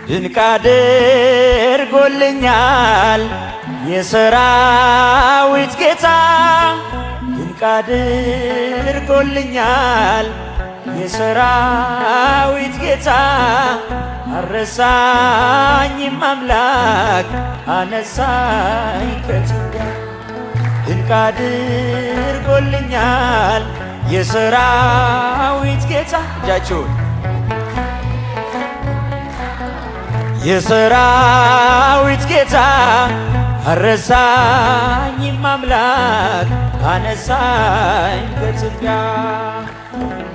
ድንቅ አድርጎልኛል የሰራዊት ጌታ፣ ድንቅ አድርጎልኛል የሰራዊት ጌታ፣ አረሳኝም አምላክ አነሳኝ ከትቢያ። ድንቅ አድርጎልኛል የሰራዊት ጌታ፣ እጃችሁን፣ የሰራዊት ጌታ፣ አረሳኝም አምላክ አነሳኝ ከትቢያ።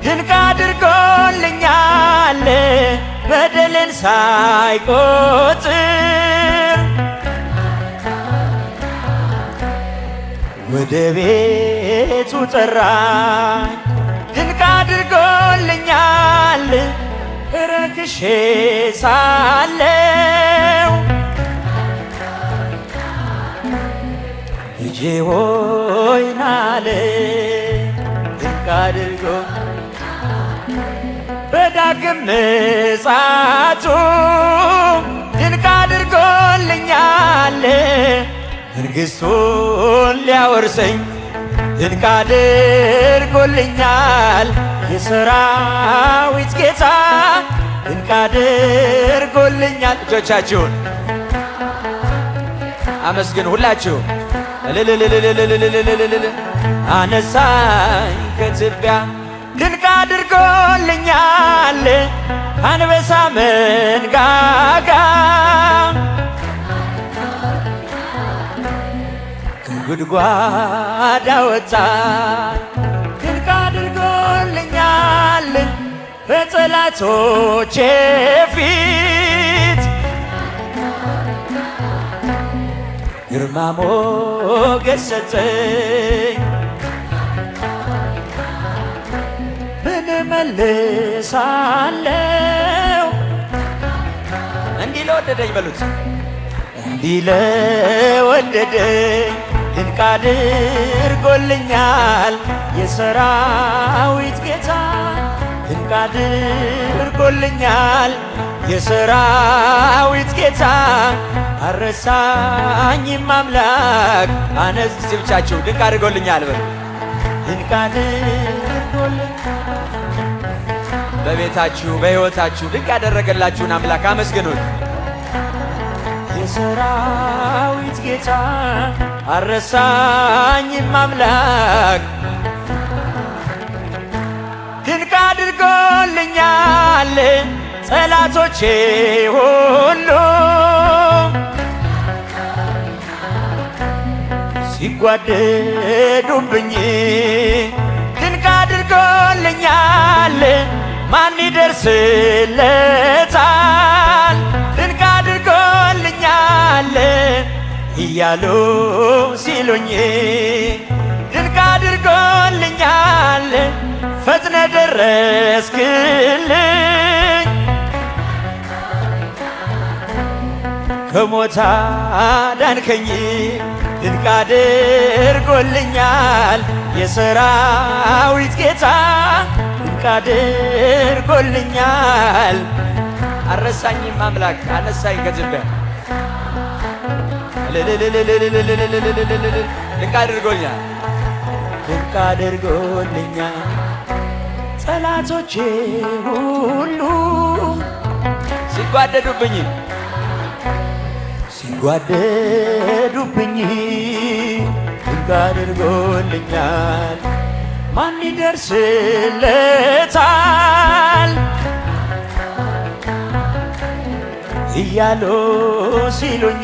ድንቅ አድርጎልኛል በደልን ሳይቆጥር፣ ወደ ቤቱ ጠራኝ። ድንቅ አድርጎልኛል ረክሼ ሳለው፣ ልጄ ሆይ ናለ። ድንቅ አድርጎ በዳግም ምጽአቱ ድንቅ አድርጎልኛል መንግሥቱን ሊያወርሰኝ፣ ድንቅ አድርጎልኛል የሰራዊት ጌታ፣ ድንቅ አድርጎልኛል። እጆቻችሁን አመስግኑ ሁላችሁ። እልልልልልልልልልልል። አነሳኝ ከትቢያ፣ ድንቅ አድርጎልኛል አንበሳ መንጋጋ ከጉድጓድ አወጣኝ። ድንቅ አድርጎልኛል በጠላቶቼ ፊት ግርማ ሞገስ ሰጠኝ። ምን እመልሳለሁ? እንዲህ ለወደደኝ በሉት። እንዲህ ለወደደኝ ድንቅ አድርጎልኛል የሰራዊት ጌታ፣ ድንቅ አድርጎልኛል የሰራዊት ጌታ፣ አረሳኝም አምላክ አነስ እስቲ ብቻችሁ ድንቅ አድርጎልኛል በሉ። ድንቅ አድርጎልኛል። በቤታችሁ በሕይወታችሁ ድንቅ ያደረገላችሁን አምላክ አመስግኑት። የሰራዊት ጌታ፣ አረሳኝም አምላክ። ድንቅ አድርጎልኛል ጠላቶቼ ሁሉ ሲጓደዱብኝ፣ ድንቅ አድርጎልኛል ማን ይደርስለታል? ድንቅ አድርጎልኛል እያሉ ሲሉኝ፣ ድንቅ አድርጎልኛል ፈጥነ ደረስክልኝ፣ ከሞት አዳንከኝ። ድንቅ አድርጎልኛል የሰራዊት ጌታ፣ ድንቅ አድርጎልኛል። አረሳኝም አምላክ አነሳኝ ከትቢያ። እልልልልልልልልልልልልል። ድንቅ አድርጎኛል። ድንቅ አድርጎልኛል ጠላቶቼ ሁሉ ሲጓደዱብኝ ሲጓደዱብኝ፣ ድንቅ አድርጎልኛል ማን ይደርስለታል? እያሉ ሲሉኝ፣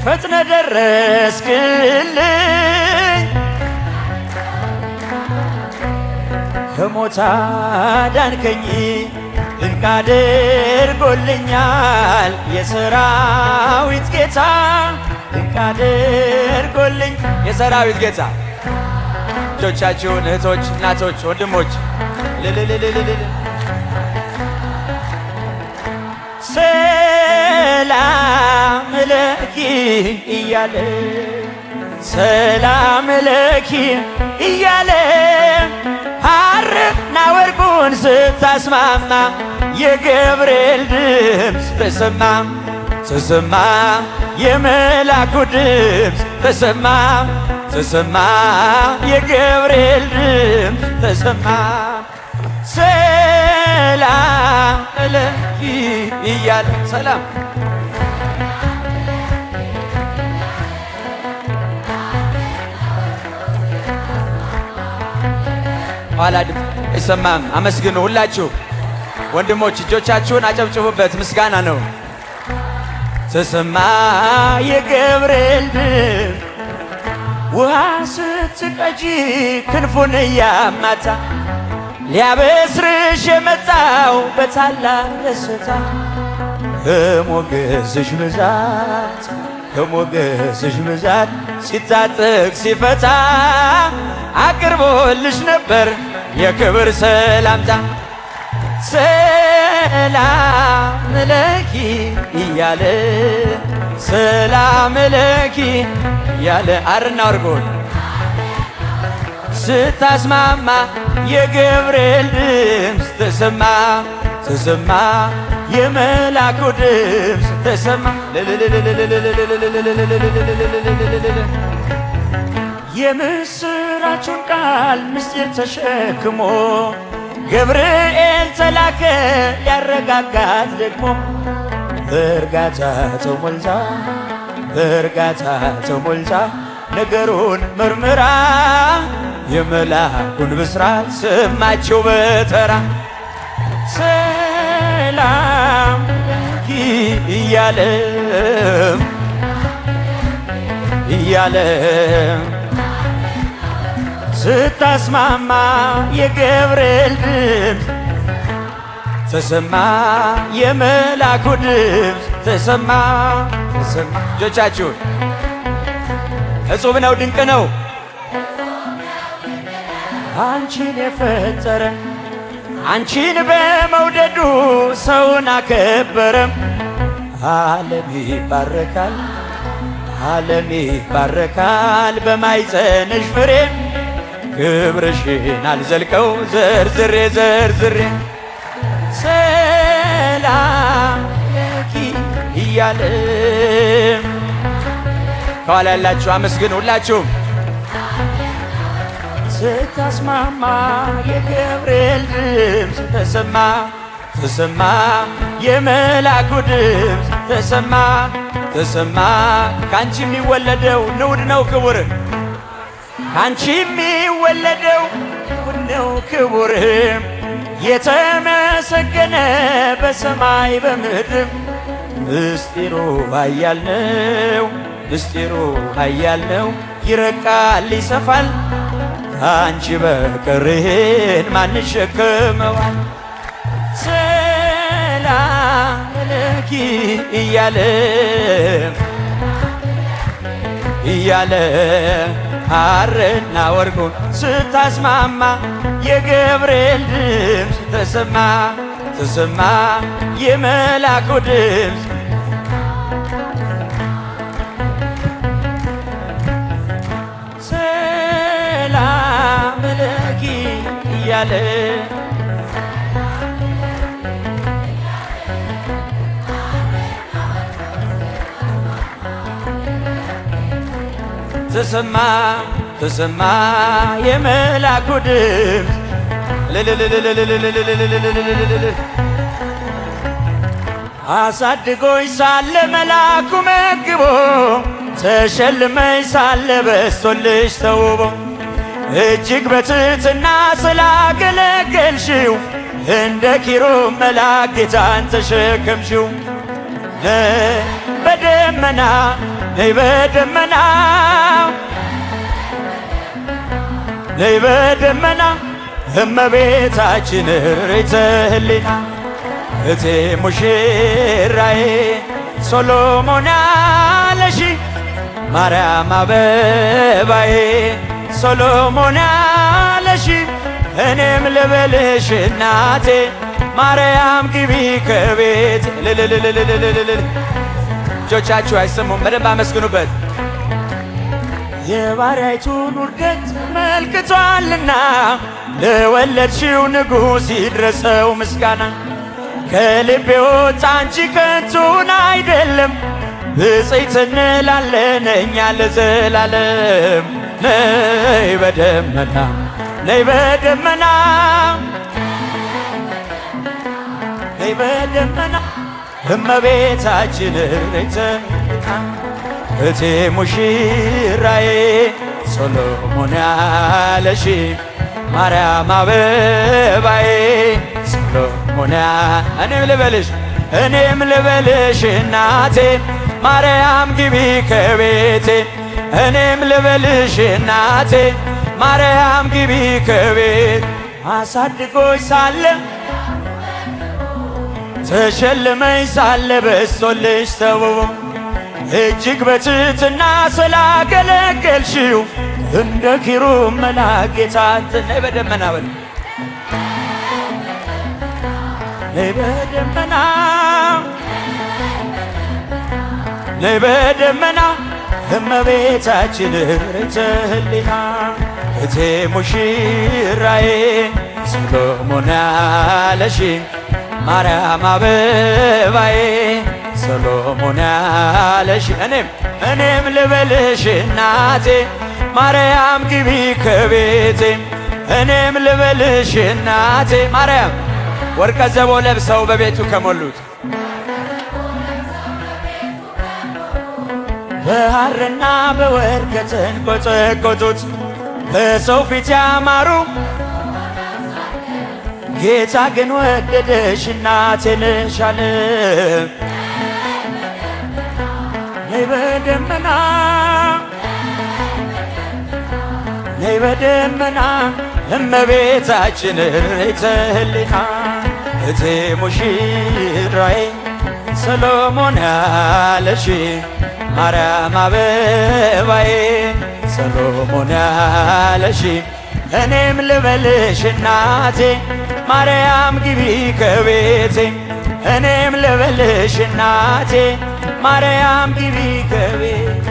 ፈጥነ ደረስክልኝ፣ ከሞት አዳንከኝ። ድንቅ አድርጎልኛል የሰራዊት ጌታ፣ ድንቅ አድርጎልኝ የሰራዊት ጌታ። እጆቻችሁን እህቶች፣ እናቶች፣ ወንድሞች እልልልልልል። ሰላም ለኪ እያለ፣ ሰላም ለኪ እያለ ሐርና ወርቁ ወርቁን ስታስማማ የገብርኤል ድምፅ ተሰማ ተሰማ የመላኩ ድምፅ ተሰማ ተሰማ የገብርኤል ድምፅ ተሰማ ሰላም ለኪ እያለ ሰላም ኋላ ድምፅ አይሰማም። አመስግኑ ሁላችሁ ወንድሞች፣ እጆቻችሁን አጨብጭቡበት። ምስጋና ነው። ተሰማ የገብርኤል ድምፅ ውሃ ስትቀጂ ክንፉን እያማታ ሊያበስርሽ የመጣው በታላቅ ደስታ ከሞገስሽ ብዛት ከሞገስሽ ብዛት ሲታጠቅ ሲፈታ አቅርቦልሽ ነበር የክብር ሰላምታ ሰላም ለኪ እያለ ሰላም ለኪ እያለ ሐርና ወርቁን ስታስማማ የገብርኤል ድምፅ ተሰማ ተሰማ የመላኩ ድምፅ ተሰማ የምስራቹን ቃል ምስጢር ተሸክሞ ገብርኤል ተላከ ሊያረጋጋት ደግሞ በእርጋታ ተሞልታ በእርጋታ ተሞልታ ነገሩን መርምራ የመላኩን ብስራት ሰማችው በተራ ሰላም ለኪ እያለ እያለ ስታስማማ የገብርኤል ድምፅ ተሰማ የመላኩ ድምፅ ተሰማ ተሰማ። እጆቻችሁን እጹብ ነው፣ ድንቅ ነው። አንቺን የፈጠረ አንቺን በመውደዱ ሰውን አከበረም። ዓለም ይባረካል ዓለም ይባረካል በማይጸንሽ ፍሬ ክብርሽን አልዘልቀው ዘርዝሬ ዘርዝሬ ሰላም ለኪ እያለ ከኋላ ያላችሁ አመስግኑ ሁላችሁም። ስታስማማ የገብርኤል ድምፅ ተሰማ ተሰማ የመላኩ ድምፅ ተሰማ ተሰማ ከአንቺ የሚወለደው ንዑድ ነው ክቡር ካንቺ የሚወለደው ንዑድ ነው ክቡር የተመሰገነ በሰማይ በምድር ምስጢሩ ኃያል ነው ምስጢሩ ኃያል ነው ይረቃል ይሰፋል ከአንቺ በቀር ይሄን ማን ይሸከመዋል? ሰላም ለኪ እያለ እያለ ሐርና ወርቁን ስታስማማ የገብርኤል ድምፅ ተሰማ ተሰማ የመላኩ ድምፅ ሰላም ለኪ እያለ ተሰማ ተሰማ የመላኩ ድምፅ ልልልልልልልልልልልልልልልልልልል አሳድጎኝ ሳለ መላኩ መግቦ ተሸልመኝ ሳለ በስቶልሽ ተውቦ እጅግ በትሕትና ስላገለገልሽው እንደ ኪሩብ መልአክ ጌታን ተሸከምሽው። ነይ በደመና ነይ በደመና ነይ በደመና እመቤታችን ርዕይተ ሕሊና እቴ ሙሽራዬ ሶሎሞን አለሽ ማርያም አበባዬ ሶሎሞን አለሽ እኔም ልበልሽ እናቴ ማርያም ግቢ ከቤት ልልልልልልልልል እጆቻችሁ አይሰሙም። በደንብ አመስግኑበት። የባሪያይቱን ውርደት መልክቷልና ለወለድሽው ንጉሥ ይድረሰው ምስጋና። ከልቤ ወጣ እንጂ ከንቱን አይደለም፣ ብፅዕት እንላለን እኛ ለዘላለም። ነይ በደመና፣ ነይ በደመና፣ ነይ በደመና እመቤታችን ርይተ እቴ ሙሽራዬ ሶሎሞን ያለሽ ማርያም አበባዬ ሶሎሞን። እኔም ልበልሽ፣ እኔም ልበልሽ እናቴ ማርያም ግቢ ከቤቴ። እኔም ልበልሽ እናቴ ማርያም ግቢ ከቤት። አሳድጎች ሳለ ተሸልመኝ ሳለ በስቶልሽ ተውቦ እጅግ በትሕትና ስላገለገልሽው እንደ ኪሩብ መልአክ ጌታን ነይ በደመና በል፣ ነይ በደመና፣ ነይ በደመና እመቤታችን ርኅተ ሕሊና እቴ ሙሽራዬ ሰሎሞን ያለሽ ማርያም አበባዬ ሰሎሞን ያለሽ። እኔም እኔም ልበልሽ እናቴ ማርያም ግቢ ከቤቴ። እኔም ልበልሽ እናቴ ማርያም ወርቀ ዘቦ ለብሰው በቤቱ ከሞሉት በሐርና በወርቅ ከተንቆጠቆጡት በሰው ፊት ያማሩ ጌታ ግን ወደደሽ እናቴ ነሽ አለ። ነይ በደመና፣ ነይ በደመና እመቤታችን ርኅተ ሕሊና እቴ ሙሽራዬ ሰሎሞን ያለሽ ማርያም አበባዬ ሰሎሞን ያለሽ። እኔም ልበልሽ እናቴ ማርያም ግቢ ከቤቴ። እኔም ልበልሽ እናቴ ማርያም ግቢ ከቤቴ።